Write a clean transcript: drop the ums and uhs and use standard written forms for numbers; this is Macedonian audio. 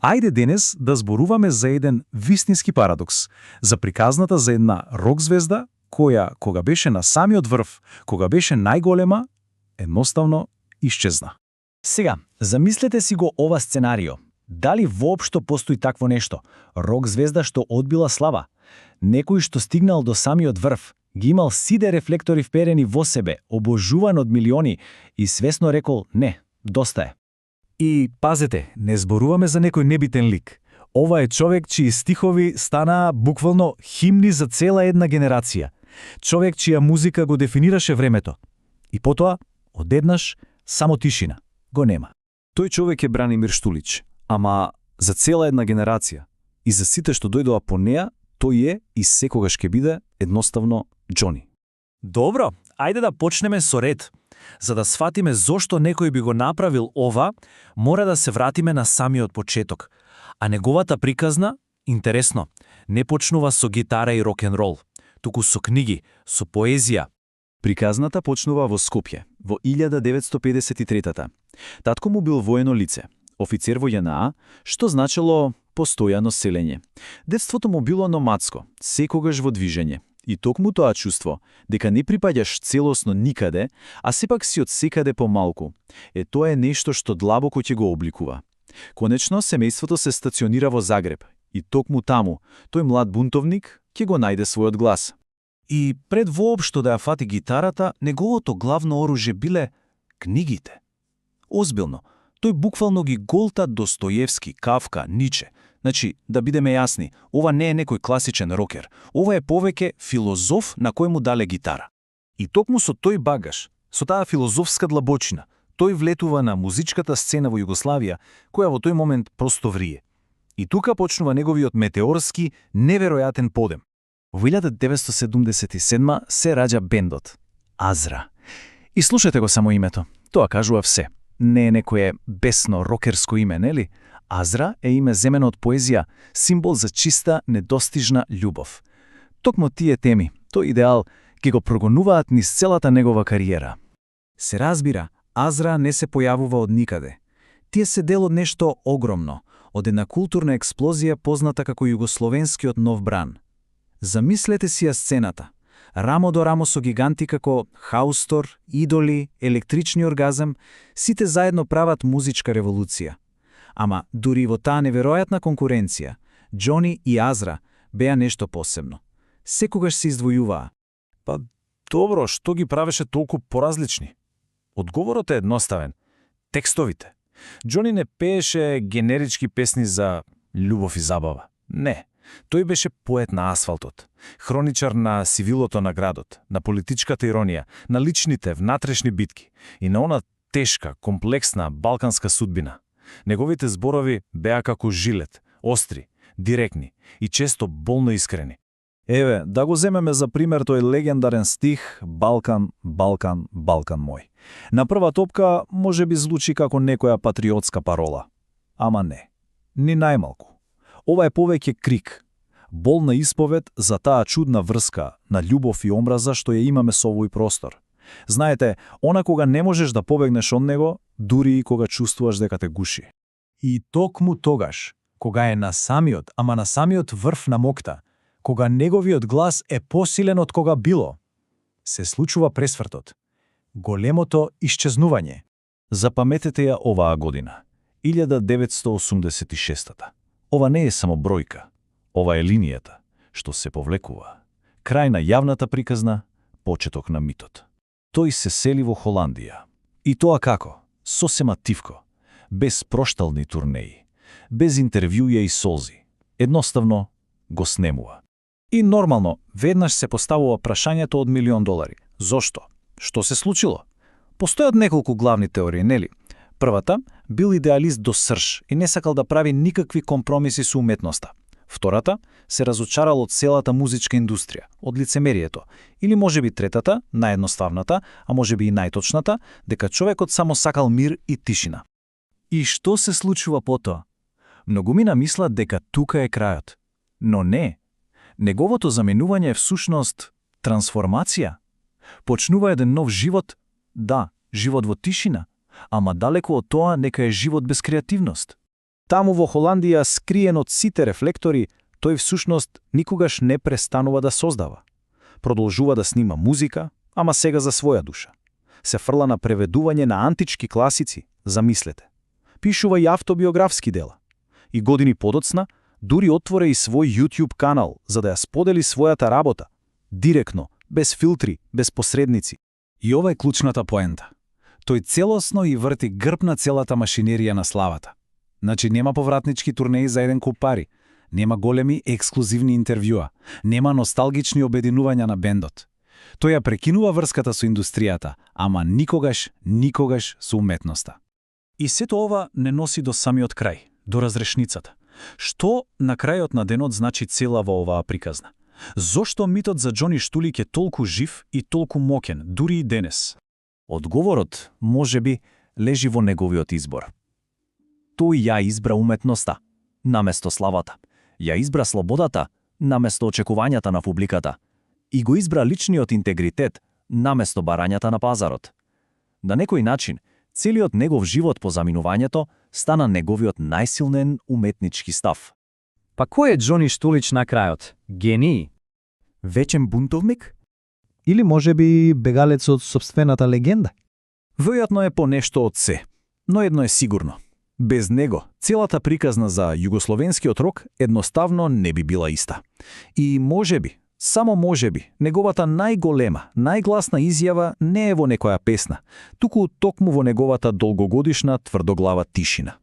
Ајде денес да зборуваме за еден вистински парадокс, за приказната за една рок звезда која, кога беше на самиот врв, кога беше најголема, едноставно исчезна. Сега, замислете си го ова сценарио. Дали воопшто постои такво нешто? Рок звезда што одбила слава? Некој што стигнал до самиот врв, ги имал сите рефлектори вперени во себе, обожуван од милиони и свесно рекол не, доста е. И пазете, не зборуваме за некој небитен лик. Ова е човек чии стихови станаа буквално химни за цела една генерација. Човек чија музика го дефинираше времето. И потоа, одеднаш, само тишина. Го нема. Тој човек е Бранимир Штулич, ама за цела една генерација. И за сите што дојдоа по неа, тој е и секогаш ќе биде едноставно Џони. Добро, ајде да почнеме со ред. За да сфатиме зошто некој би го направил ова, мора да се вратиме на самиот почеток. А неговата приказна, интересно, не почнува со гитара и рок-н-рол, туку со книги, со поезија. Приказната почнува во Скопје, во 1953-та. Татко му бил воено лице, офицер во ЈНА, што значело постојано селење. Детството му било номадско, секогаш во движење. И токму тоа чувство, дека не припаѓаш целосно никаде, а сепак си од секаде помалку, тоа е нешто што длабоко ќе го обликува. Конечно, семејството се стационира во Загреб, и токму таму, тој млад бунтовник ќе го најде својот глас. И пред воопшто да ја фати гитарата, неговото главно оружје биле книгите. Озбилно, тој буквално ги голта Достоевски, Кавка, Ниче. Значи, да бидеме јасни, ова не е некој класичен рокер, ова е повеќе филозоф на кој му дале гитара. И токму со тој багаж, со таа филозофска длабочина, тој влетува на музичката сцена во Југославија, која во тој момент просто врие. И тука почнува неговиот метеорски, неверојатен подем. Во 1977 се раѓа бендот Азра. И слушате го само името, тоа кажува все. Не е некое бесно рокерско име, нели? Азра е име земено од поезија, символ за чиста, недостижна љубов. Токму тие теми, тој идеал, ќе го прогонуваат низ целата негова кариера. Се разбира, Азра не се појавува од никаде. Тие се дел од нешто огромно, од една културна експлозија позната како југословенскиот нов бран. Замислете си ја сцената. Рамо до рамо со гиганти како Хаустор, Идоли, Електрични оргазам, сите заедно прават музичка револуција. Ама дури во таа неверојатна конкуренција, Џони и Азра беа нешто посебно. Секогаш се издвојуваа. Па добро, што ги правеше толку поразлични? Одговорот е едноставен. Текстовите. Џони не пееше генерички песни за љубов и забава. Не. Тој беше поет на асфалтот, хроничар на сивилото на градот, на политичката иронија, на личните внатрешни битки и на она тешка, комплексна балканска судбина. Неговите зборови беа како жилет, остри, директни и често болно искрени. Еве, да го земеме за пример тој легендарен стих «Балкан, Балкан, Балкан мој». На прва топка може би звучи како некоја патриотска парола. Ама не, ни најмалку. Ова е повеќе крик, болна исповед за таа чудна врска на љубов и омраза што ја имаме со овој простор. Знаете, она кога не можеш да побегнеш од него, дури и кога чувствуваш дека те гуши. И токму тогаш, кога е на самиот врв на мокта, кога неговиот глас е посилен од кога било, се случува пресвртот, големото исчезнување. Запаметете ја оваа година, 1986-та. Ова не е само бројка, ова е линијата, што се повлекува. Крај на јавната приказна, почеток на митот. Тој се сели во Холандија. И тоа како? Сосема тивко, без проштални турнеи, без интервјуја и солзи. Едноставно го снемува. И нормално, веднаш се поставува прашањето од $1.000.000. Зошто? Што се случило? Постојат неколку главни теории, нели? Првата, бил идеалист до срж и не сакал да прави никакви компромиси со уметноста. Втората, се разочарал од целата музичка индустрија, од лицемерието. Или можеби третата, наједноставната, а можеби и најточната, дека човекот само сакал мир и тишина. И што се случува потоа? Многумина мислат дека тука е крајот. Но не. Неговото заменување е всушност трансформација. Почнува еден нов живот, да, живот во тишина, ама далеку од тоа нека е живот без креативност. Таму во Холандија, скриен од сите рефлектори, тој всушност никогаш не престанува да создава. Продолжува да снима музика, ама сега за своја душа. Се фрла на преведување на антички класици, замислете. Пишува и автобиографски дела. И години подоцна, дури отворе и свој YouTube канал, за да ја сподели својата работа. Директно, без филтри, без посредници. И ова е клучната поента. Тој целосно и врти грб на целата машинерија на славата. Значи нема повратнички турнеи за еден куп пари, нема големи ексклузивни интервјуа, нема носталгични обединувања на бендот. Тој ја прекинува врската со индустријата, ама никогаш со уметноста. И сето ова не носи до самиот крај, до разрешницата. Што на крајот на денот значи цела во оваа приказна? Зошто митот за Џони Штулик е толку жив и толку мокен, дури и денес? Одговорот, можеби, лежи во неговиот избор. Тој ја избра уметноста, наместо славата. Ја избра слободата, наместо очекувањата на публиката. И го избра личниот интегритет, наместо барањата на пазарот. На некој начин, целиот негов живот по заминувањето стана неговиот најсилнен уметнички став. Па кој е Џони Штулич на крајот? Гении? Вечен бунтовник? Или можеби бегалец од сопствената легенда? Веројатно е по нешто од се, но едно е сигурно. Без него, целата приказна за југословенскиот рок едноставно не би била иста. И можеби, само можеби, неговата најголема, најгласна изјава не е во некоја песна, туку токму во неговата долгогодишна тврдоглава тишина.